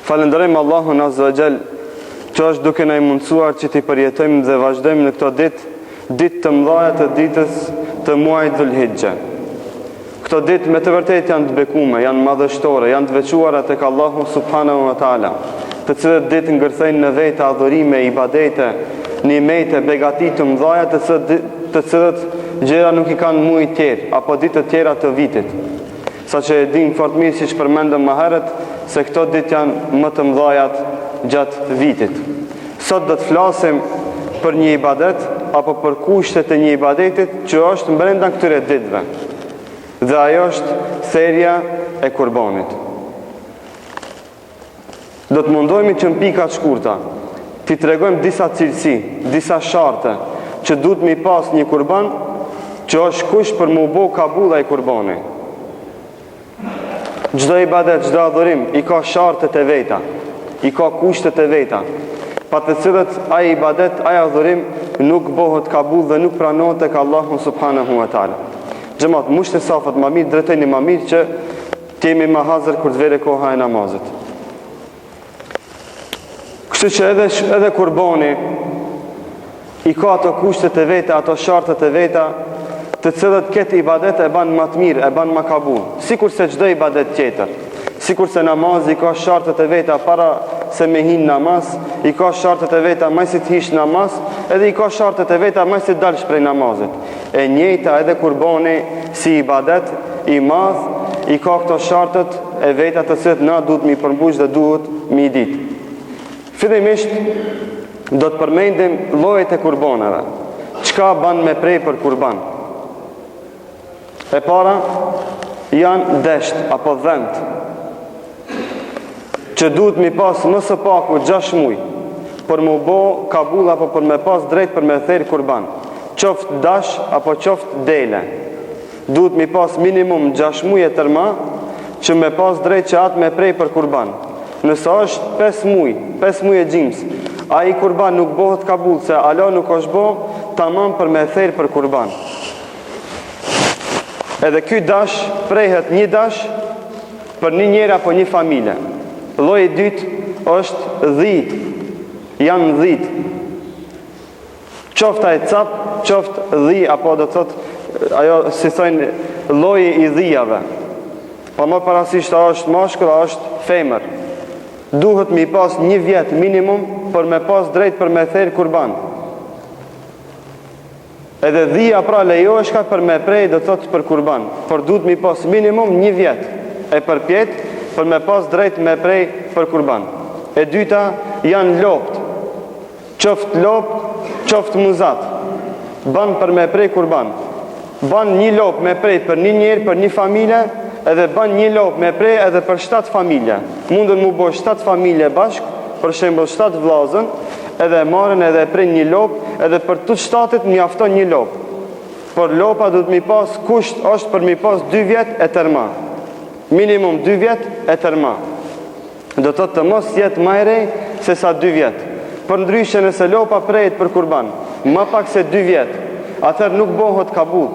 Falënderojmë Allahun Azza wa Jall që është duke na i mundësuar që t'i përjetojmë dhe vazhdojmë në këto ditë, ditë të mëdha të ditës të muajit Dhul-Hixhe. Këto ditë me të vërtetë janë të bekume, janë madhështore, janë të veçuara tek Allahu subhanahu wa taala, të cilët ditë ngërthejnë në vete adhurime, ibadete, nimete, begati të mëdha, të cilët të cilët gjëra nuk i kanë muajt tjerë apo ditët tjera të vitit. Saqë e dimë fort mirë siç përmendëm më herët se këto ditë janë më të mëdhajat gjatë vitit. Sot do të flasim për një ibadet apo për kushtet e një ibadetit që është mbrenda këtyre ditëve. Dhe ajo është therja e kurbanit. Do të mundohemi që në pika të shkurta t'i tregojmë disa cilësi, disa sharte që duhet me i pas një kurban që është kusht për m'u bo kabull ai kurbani. Çdo ibadet, çdo adhurim i ka shartet e veta, i ka kushtet e veta, pa të cilët ai ibadet, ai adhurim nuk bohet kabull dhe nuk pranohet tek Allahu subhanahu wa taala. Xhemat, mushte safat ma mirë, drejtojni ma mirë që Të jemi ma hazër kur të vere koha e namazit. Kështu që edhe, edhe kurbani i ka ato kushtet e veta, ato shartet e veta, të cilët këtë ibadet e ban ma të mirë, e ban ma kabul. Sikurse çdo ibadet tjetër. Sikurse namazi i ka shartet e veta para se me hi n'namaz, i ka shartet e veta masi të hish n'namaz, edhe i ka shartet e veta masi të dalsh prej namazit. E njëjta edhe kurbani si ibadet i madh i ka këto shartet e veta të cilat na duhet m'i përmbush dhe duhet m'i ditë. Fillimisht do të përmendim llojet e kurbaneve. Çka ban me pre për kurban? E para janë desht apo dhent që duhet m'i pas më së paku 6 muj për m'u bo kabull apo për me pas drejt për me therë kurban qoftë dash apo qoftë dele duhet m'i pas minimum 6 muj e tërma që me pas drejt që atë me prej për kurban nëse është 5 muj 5 muj e gjims ai kurban nuk bohet kabull se hala nuk është bo tamam për me therë për kurban Edhe ky dash prehet një dash për një njeri apo një familje. Lloji i dytë është dhi. Janë dhitë. Qoftë ai cap, qoftë dhi apo do të thotë ajo si thonë lloji i dhijave. Pa marrë parasysh a është mashkull a është femër. Duhet me i pas një vjet minimum për me pas drejt për me therë kurban. Edhe dhia pra lejoheshka për me prej do të thotë për kurban, por duhet me i pas minimum një vjet e përpjetë për me pas drejt me prej për kurban. E dyta janë lopt, qoftë lopë, qoftë muzat, ban për me prej kurban. Ban një lopë me prej për një njeri, për një familje, edhe ban një lopë me prej edhe për shtatë familje. Mundën m'u bo shtatë familje bashkë, për shembull shtatë vllazën, edhe e marrin edhe e prejnë një lopë, edhe për të shtatit mjafton një lopë. Por lopa duhet m'i pas kusht është për m'i pas dy vjet e tërma. Minimum dy vjet e tërma. Do të thotë të mos jetë ma e re se sa dy vjet. Përndryshe nëse lopa prehet për kurban, ma pak se dy vjet, atëherë nuk bohet kabull.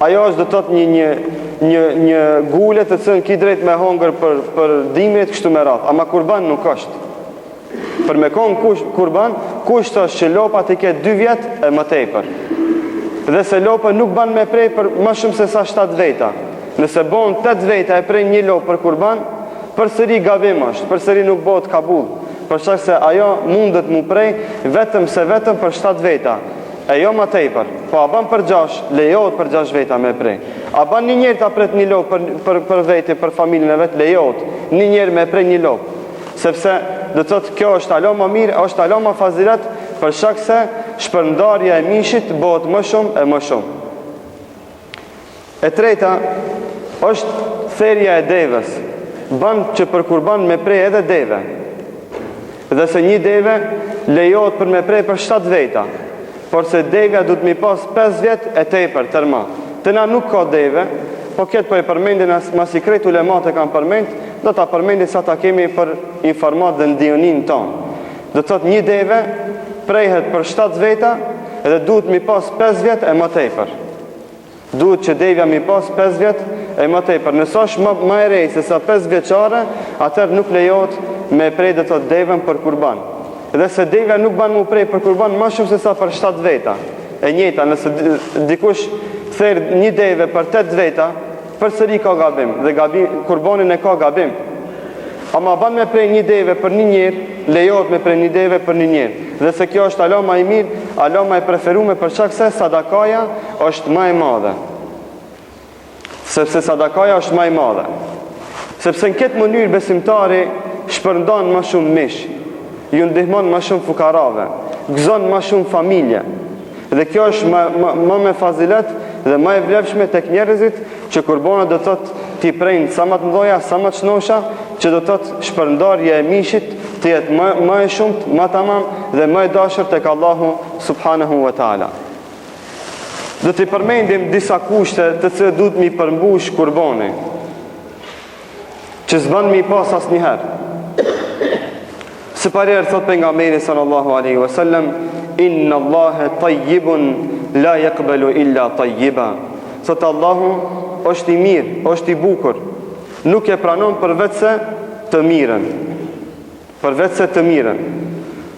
Ajo është do të thotë një një një një gule të cilën ki drejt me hongër për për dimrit kështu me radhë, ama kurban nuk është. Për me kon kush, kurban, kusht është që lopa të ketë dy vjet e më tepër. Dhe se lopën nuk ban me prej për më shumë se sa 7 veta. Nëse bon 8 veta e prejnë një lopë për kurban, përsëri gabim është, përsëri nuk bëhet kabull, për shkak se ajo mundet mu prej vetëm se vetëm për 7 veta. E jo ma tepër. Po a ban për gjashtë, lejohet për gjashtë veta me pre. A ban një njeri ta pret një lopë për, për, për vete, për familjen e vet, lejohet. Një njeri me pre një lopë. Sepse, do të thotë, kjo është hala ma mirë, është hala ma fazilet, për shkak se shpërndarja e mishit bëhet më shumë e më shumë. E treta është therja e deves. Ban që për kurban me pre edhe deve. Dhe se një deve lejohet për me pre për 7 veta. Por se devja duhet me i pas 5 vjet e tepër, tërma. Te na nuk ka deve, po këtë po e përmendin as masi krejt ulemat e kanë përmend, do ta përmendin sa ta kemi për informat dhe n'dijeninë tonë. Do të thotë një deve prehet për 7 veta dhe duhet me i pas 5 vjet e më tepër. Duhet që devja mi pas 5 vjet e më tepër. Nëse është më, më e re se sa 5 vjeçare, atëherë nuk lejohet me pre do të thotë deven për kurban. Dhe se devja nuk ban mu pre për kurban më shumë se sa për 7 veta. E njëjta, nëse dikush ther një deve për 8 veta, përsëri ka gabim dhe gabim kurbanin e ka gabim. Ama ban me pre një deve për një njeri, lejohet me pre një deve për një njeri. Dhe se kjo është ala ma e mirë, ala ma e preferume për shkak se sadakaja është ma e madhe. Sepse sadakaja është ma e madhe. Sepse në këtë mënyrë besimtari shpërndan ma shumë mish, ju ndihmon ma shumë fukarave, gëzon ma shumë familje. Dhe kjo është ma, ma, ma me fazilet dhe ma e vlefshme tek njerëzit që kurbanët do të thotë t'i prejnë sa ma të mdhoja, sa ma të shnosha, që do të thotë shpërndarja e mishit të jetë ma, ma e shumtë, ma tamam dhe ma e dashur tek Allahu subhanahu wa taala. Do t'i përmendim disa kushte të cilat duhet m'i përmbush kurbani, që s'ban m'i pas asnjëherë. Së pari herë thot pejgamberi sallallahu alaihi wasallam, inna Allahe tayyibun la yaqbalu illa tayyiba. Thot Allahu është i mirë, është i bukur. Nuk e pranon përveçse të mirën. Përveçse të mirën.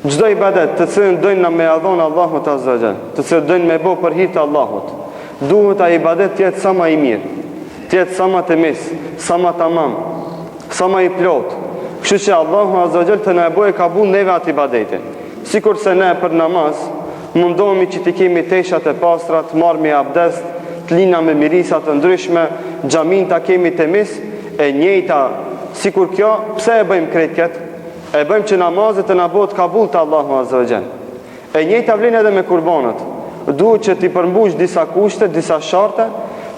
Çdo ibadet të cilin dojmë na me ia dhon Allahut azza wa jall, të cilin dojmë me bo për hir të Allahut, duhet ai ibadet të jetë sa ma i mirë, të jetë sa ma temiz, sa ma tamam, sa ma i plotë. Kështu që Allahu azza wa jall të na e bojë kabul neve atë ibadetin. Sikurse ne për namaz mundohemi që t'i kemi teshat e pastra, të marrmi abdest, të lina me mirisa të ndryshme, xhamin ta kemi temiz, e njëjta sikur kjo, pse e bëjmë krejt këtë? E bëjmë që namazi të na bëhet kabul te Allahu azza wa jall. E njëjta vlen edhe me kurbanët. Duhet që t'i përmbush disa kushte, disa sharte,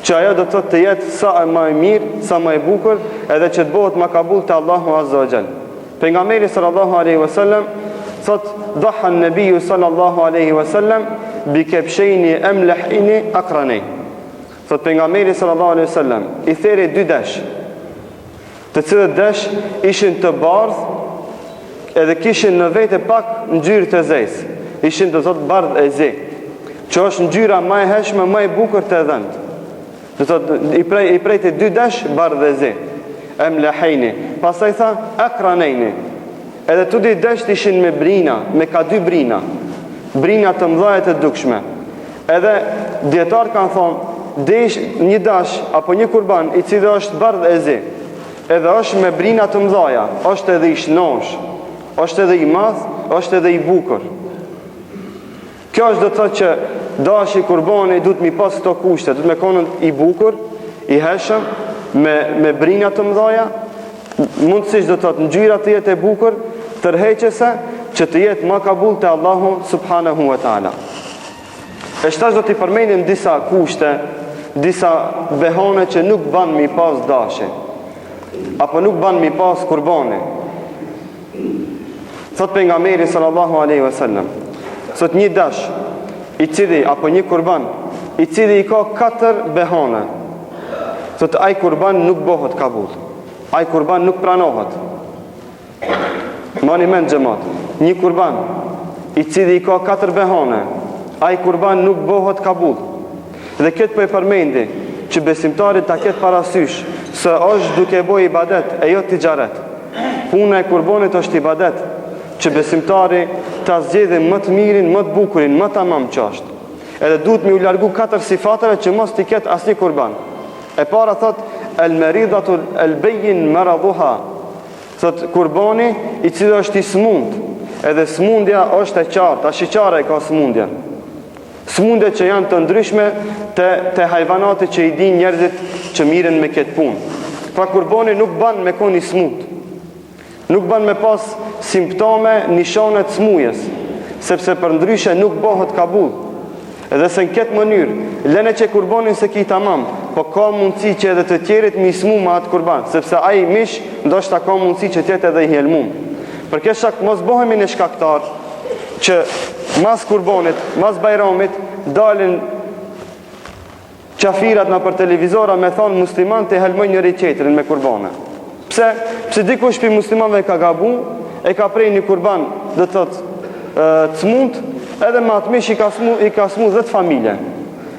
që ajo do të thotë të jetë sa e më e mirë, sa më e bukur, edhe që të bëhet ma kabul te Allahu azza wa jall. Pejgamberi sallallahu alaihi wasallam thot dhaha an-nabiyyu sallallahu alaihi wasallam bi kabshayni amlahini aqranayn. Thot pejgamberi sallallahu alaihi wasallam i theri dy desh. Të cilët desh ishin të bardhë edhe kishin në vete pak ngjyrë të zezë. Ishin do thot bardh e zi, që është ngjyra më e heshme, më e bukur te dhënt. Do thotë i prej i prejti dy desh bardh e zi. Emlehejni. Pastaj tha akranejni. Edhe të dy desht ishin me brina, me ka dy brina. Brina të mëdha e të dukshme. Edhe dijetarët kanë thonë, desh një dash apo një kurban i cili është bardh e zi. Edhe është me brina të mëdha, është edhe i shnosh, është edhe i madh, është edhe i bukur. Kjo është do të thotë që dashi kurbani duhet mi pas këto kushte, duhet me konë i bukur, i heshëm, me, me brina të mdhaja, mundësisht do të thotë ngjyra të jetë e bukur, tërheqëse, që të jetë ma kabul te Allahu subhanahu wa ta'ala. E tash do t'i përmendim disa kushte, disa behane që nuk ban mi pas dashi, apo nuk ban mi pas kurbani. Thot pejgamberi sallallahu alaihi wasallam, thot një dash i cili apo një kurban i cili i ka katër behane, thot ai kurban nuk bëhet kabul. Ai kurban nuk pranohet. Mani mend xhemat, një kurban i cili i ka katër behane, ai kurban nuk bëhet kabul. Dhe këtë po e përmendi që besimtari ta ketë parasysh se është duke bo ibadet e jo tixharet. Puna e kurbanit është ibadet, që besimtari ta zgjedhë më të mirin, më të bukurin, më tamam që është. Edhe duhet me u largu katër sifateve që mos t'i ketë asnjë kurban. E para thot el meridatu el bejin maraduha. Thot kurbani i cili është i smunt, edhe smundja është e qartë, ashiqare e ka smundjen. Smundjet që janë të ndryshme te, te hajvanati që i dinë njerëzit që mirren me këtë punë. Pra kurbani nuk ban me kon i smut. Nuk ban me pas simptome nishane të smujës, sepse përndryshe nuk bëhet kabul. Edhe se në këtë mënyrë, lene që kurbanin s'e ki tamam, po ka mundësi që edhe të tjerit me i smu me atë kurban, sepse ai mish ndoshta ka mundësi që t'jetë edhe i helmum. Për këtë shkak mos bëhemi ne shkaktar, që mas kurbanit, mas bajramit, dalin qafirat nëpër televizora me thonë muslimanët e helmojnë njëri tjetrin me kurbane. Pse? Pse dikush prej muslimanëve ka gabu, e ka prej një kurban, do të thotë, të smunt, edhe me atë mish i ka smu, i ka smu dhetë familje.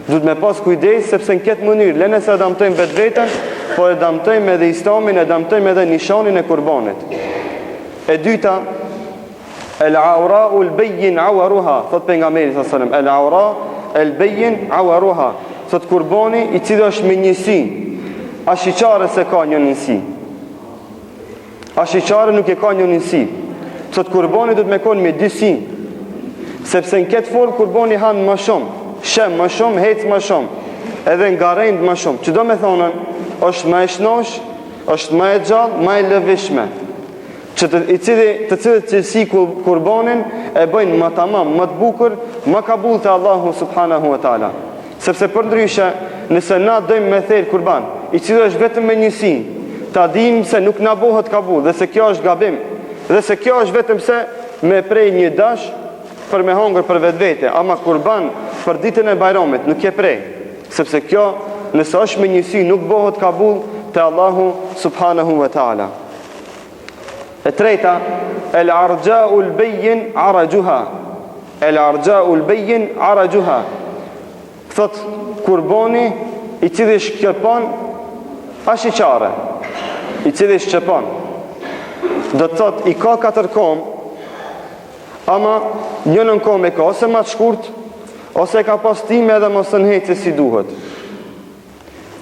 Duhet me pas kujdes, sepse në këtë mënyrë, lene se e damtojmë vetveten, po e damtojmë edhe islamin, e damtojmë edhe nishanin e kurbanit. E dyta, El aura ul bejin awaruha, thot pejgamberi sallallahu alajhi wasallam, el aura el bejin awaruha, thot kurbani i cili është me një sy, ashiqare s'e ka njënin sy. Ashiqare nuk e ka njënin sy. Thot kurbani duhet me konë me dy sy. Sepse në këtë formë kurbani han më shumë, sheh më shumë, hec më shumë, edhe ngarend më shumë. Që do me thonën, është më e shnosh, është më e gjallë, më e lëvishme. Që të, i cili, të cilët cilësi kurbanin e bëjnë më tamam, më të bukur, më kabul te Allahu subhanahu wa taala. Sepse përndryshe, nëse na dojmë me therë kurban, i cili është vetëm me një sy, ta dimë se nuk na bohet kabul dhe se kjo është gabim, dhe se kjo është vetëm se me prej një dash për me hongër për vetvete, ama kurban për ditën e Bajramit nuk e prej, sepse kjo nëse është me një sy nuk bohet kabul te Allahu subhanahu wa taala. E treta, el arxhaul bejin araxhuha. El arxhaul bejin araxhuha. Thot, kurbani i cili shqepon, ashiqare, i cili shqepon. Do të thot, i ka katër kom, ama njënën kom e ka ose ma të shkurt, ose e ka pas time edhe mos të hece si duhet.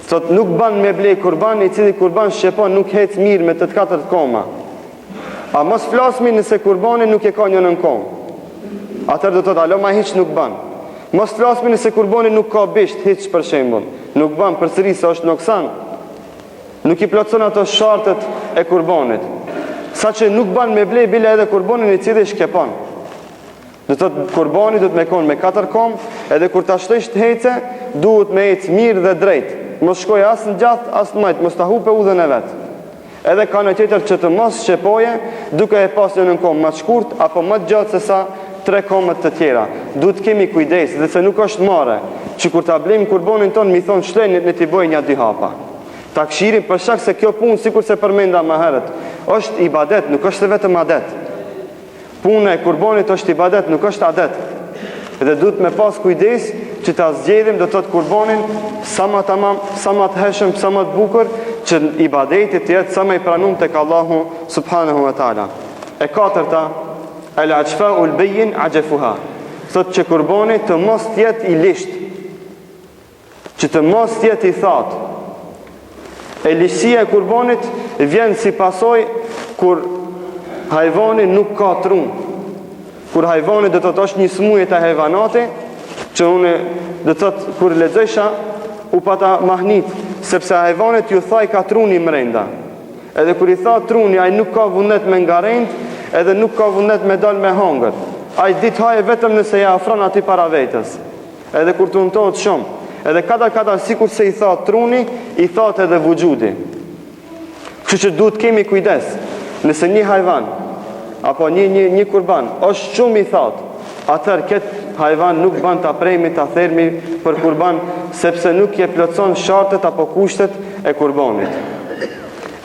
Thot nuk ban me ble kurban i cili kurban shqepon nuk hec mirë me të të katërt koma. A mos flasmi nëse kurbani nuk e ka njënën kom. Atëherë do të thotë alo ma hiç nuk ban. Mos flasmi nëse kurbani nuk ka bisht hiç për shembull. Nuk ban përsëri se është noksan. Nuk i plotëson ato shartet e kurbanit. Saqë nuk ban me ble bile edhe kurbanin i cili shkepon. Do të thotë kurbani duhet me konë me katër kom, edhe kur ta shtojsh të hece, duhet me ecë mirë dhe drejt. Mos shkojë as në djathtë, as në majtë, mos ta hupe udhën e vet. Edhe ka në tjetër që të mos shqepoje, duke e pas njënën kom më të shkurt apo më të gjatë se sa tre komët të tjera. Duhet të kemi kujdes dhe se nuk është marre, që kur ta blejmë kurbanin tonë mi thonë shlej ne t'i bëj nja dy hapa. Ta kshirim për shkak se kjo punë sikurse përmenda më herët, është ibadet, nuk është vetëm adet. Puna e kurbanit është ibadet, nuk është adet. Dhe duhet me pas kujdes që ta zgjedhim do të thotë kurbanin sa më tamam, sa më të hijshëm, sa më të bukur, që ibadeti të jetë sa më i pranum tek Allahu subhanahu wa taala. E katërta, el ajfa'ul bayyin ajafuha. Thotë që kurbani të mos të jetë i lisht, Që të mos jetë i thatë. E ligësia e kurbanit vjen si pasojë kur hajvani nuk ka trun. Kur hajvani do të thotë është një smuje te hajvanati, që unë do të thotë kur lexojsha u pata mahnit, sepse hajvanit ju thajka truni mrenda. Edhe kur i tha truni, ai nuk ka vullnet me ngarend, edhe nuk ka vullnet me dal me hangër. Ai di të haje vetëm nëse ja afron aty para vetes. Edhe kur të untohet shumë, edhe kadal kadal sikurse i thahet truni, i thahet edhe vuxhudi. Kështu që duhet kemi kujdes, nëse një hajvan, apo një, një, një kurban, është shumë i thatë, atëherë këtë hajvan nuk ban ta prejmi, ta thermi për kurban, sepse nuk e plotëson shartet apo kushtet e kurbanit.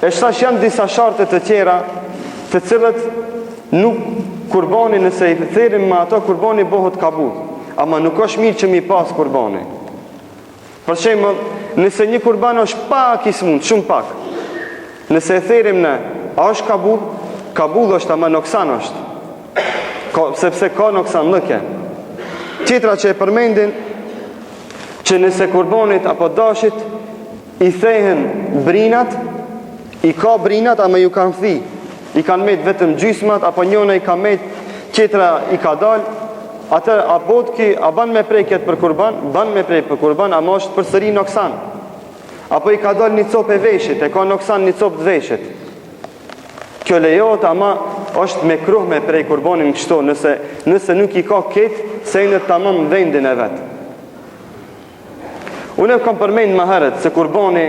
E tash janë disa sharte të tjera, të cilët Nuk kurbani nëse i therim me ato kurbani bohet kabul. Ama nuk është mirë që mi pas kurbani. Për shembull, nëse një kurban është pak i smut, shumë pak. Nëse e therim ne, a është kabul? Kabul është, ama noksan është. Ka, sepse ka noksanllëke. Tjetra që e përmendin, që nëse kurbanit apo dashit i thehen brinat, i ka brinat ama ju kanë thi, i kanë met vetëm gjysmat apo njëna i ka met, tjetra i ka dal, atëherë a bohet ky, a ban me prej këtë për kurban, ban me prej për kurban, ama është përsëri noksan. Apo i ka dal një copë e veshit, e ka noksan një copë të veshit. Kjo lejohet, ama është mekruh me prej kurbanin kështu, nëse, nëse nuk i ka këtë, sendet tamam vendin e vet. Unë e kam përmend më herët se kurbani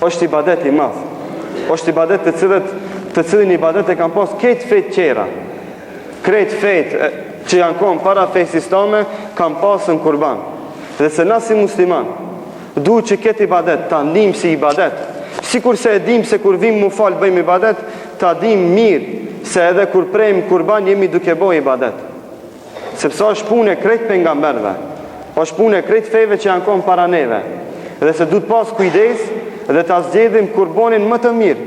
është ibadet i madh. Është ibadet të cilët të cilin ibadet e kanë pas krejt fetë tjera. Krejt fetë që janë konë para fesë islame kanë pasën kurban. Dhe se na si musliman duhet që këtë ibadet ta ndim si ibadet. Sikurse e dim se kur vim mu fal bëjmë ibadet, ta dim mirë se edhe kur prejmë kurban jemi duke bo ibadet. Sepse është punë e krejt pejgamberëve, është punë e krejt feve që janë konë para neve. Dhe se duhet pas kujdes dhe ta zgjedhim kurbonin më të mirë,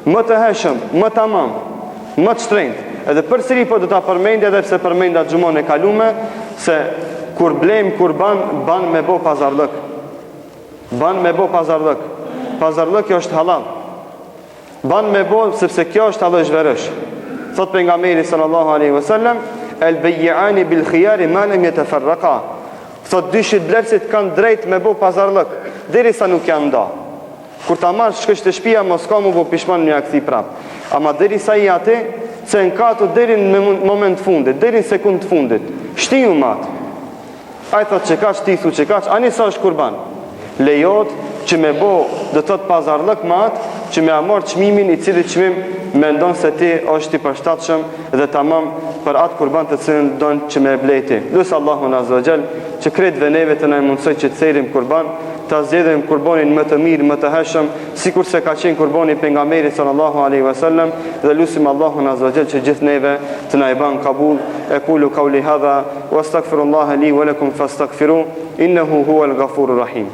më të hijshëm, më tamam, më të shtrenjtë. Edhe përsëri po do ta përmendi edhe pse përmenda xhumon e kalume se kur blejmë kurban ban me bo pazarllëk. Ban me bo pazarllëk. Pazarllëki është hallall. Ban me bo sepse kjo është allishverish. Thot pejgamberi sallallahu alaihi wasallam, el bejjani bil khiyari ma lam yatafarraqa. Thot dy shitblerësit kanë drejt me bo pazarllëk derisa nuk janë nda. Kur ta marrsh shkosh te shtëpia mos ka mu bo pishman me ja kthy prap. Ama derisa je aty, cenkatu deri në moment të fundit, deri në sekundë të fundit. Shtiju me atë. Ai thotë që kaq, ti thu që kaq, ani sa është kurban. Lejohet që me bo, do të thotë pazarllëk me atë, që me ia marr çmimin i cili çmim mendon se ti është i përshtatshëm dhe tamam për atë kurban të cilin don që me e ble ti. Lus Allahun Azza wa Jall që krejtve neve të na e mundësoj që të therim kurban, ta zgjedhim kurbanin më të mirë, më të hijshëm, sikurse ka qenë kurbani i pejgamberit sallallahu alaihi wasallam dhe lusim Allahun Azza wa Jall që gjithë neve të na e ban kabul. Ekulu kauli hadha wa astaghfirullaha li wa lakum fastaghfiru innahu huwal ghafurur rahim.